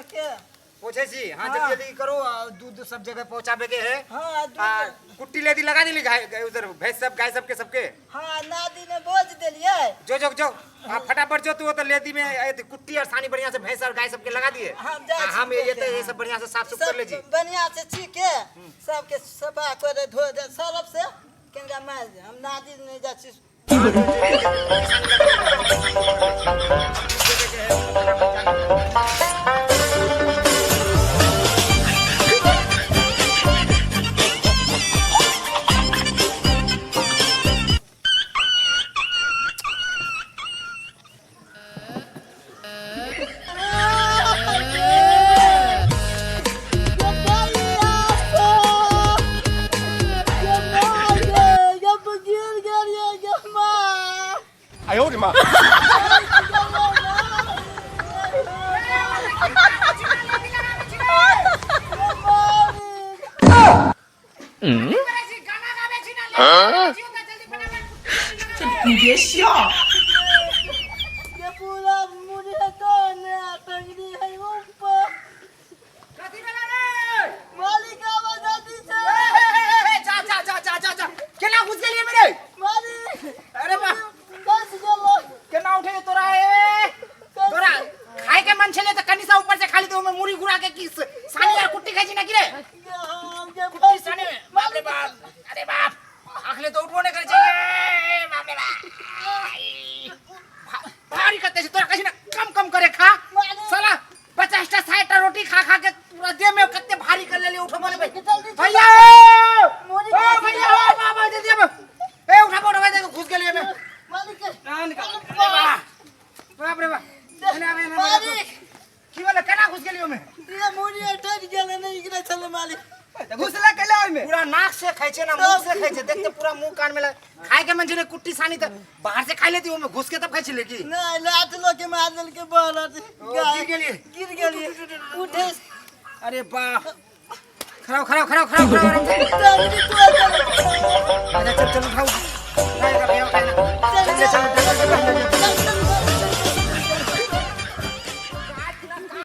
के। पोछे छी? हाँ। हाँ। जल्दी जल्दी करो, दूध सब जगह पहुंचाबे के है। हाँ, दूध। आ, कुट्टी लेदी लगा देली गाय उधर भैंस सब गाय सबके सबके? हाँ, नादी में बोझ देलियै। जो जो जो, आ, फटाफट जो तू तो लेदी में कुट्टी और सानी बढ़िया से भैंस और गाय सबके लगा दिए। हम जाइ आ, छी हम ये देखे, तो ये हाँ। सब बढ़िया से साफ सुफ कर ले जी। सब बढ़िया से छी के सबके सफा करे, धो दे सरफ से कनिका मारि दे। हम नादी नहीं जाइ छी। 哎呦我的妈！你别笑。 ये पूरा मुझे तो ने टंगरी है ऊपर। कथी भेला रे? मालिक आवाज आती छे। जा जा जा जा जा जा, केना घुस गेलियै मेरे? मालिक। अरे बा। बस गेलो। केना उठे तोरा? ए, तोरा खाए के मन छले त कनी सा ऊपर से खाली तो ओमे मुरी घुरा के की सानी और कुट्टी खाइ छी ना की रे? कुट्टी सानी में, बाप रे बाप, अरे बाप, आखले तो उठबो नहीं करे छै। ए, बाप रे बाप, भारी कते छै तोरा? कहि ना कम कम करे खा। साला 50 टा 60 टा रोटी खा खा के पूरा देह में कते भारी कर लेली, उठो बोले भाई। भैया मुरी। ओ भैया, ओ बाबा, जल्दी आबो। ए, उठाबो उठाबो, देखो घुस गेलिए में। मालिक। अरे वाह, बाप रे बाप, एने आबे, एने आबे। मालिक। की भेलै? केना घुस गेलियो में? ये मुरी टट गेल, नहीं गिरे छले मालिक। घुसला कैला ओहिमे? पूरा नाक से खाइ छै ना मुंह से खाइ छै, देखते पूरा मुंह कान में खाए के मन छै कुट्टी सानी त बाहर से खाइ लेती, ओमे घुस के तब खाइ छलै की? नहीं, लात लो के मार देल के बहरत। ओ, गिर गेलियै? गिर गेलियै, उठे। अरे बाप, खड़ा हो, खड़ा हो, खड़ा हो, खड़ा हो, खड़ा हो, आराम से। टंगरी तोड़ देलक। अच्छा, चल चल, उठाओ, उठाएगा भैया, उठाएगा। चल। चल चल, डॉक्टर के पास ले।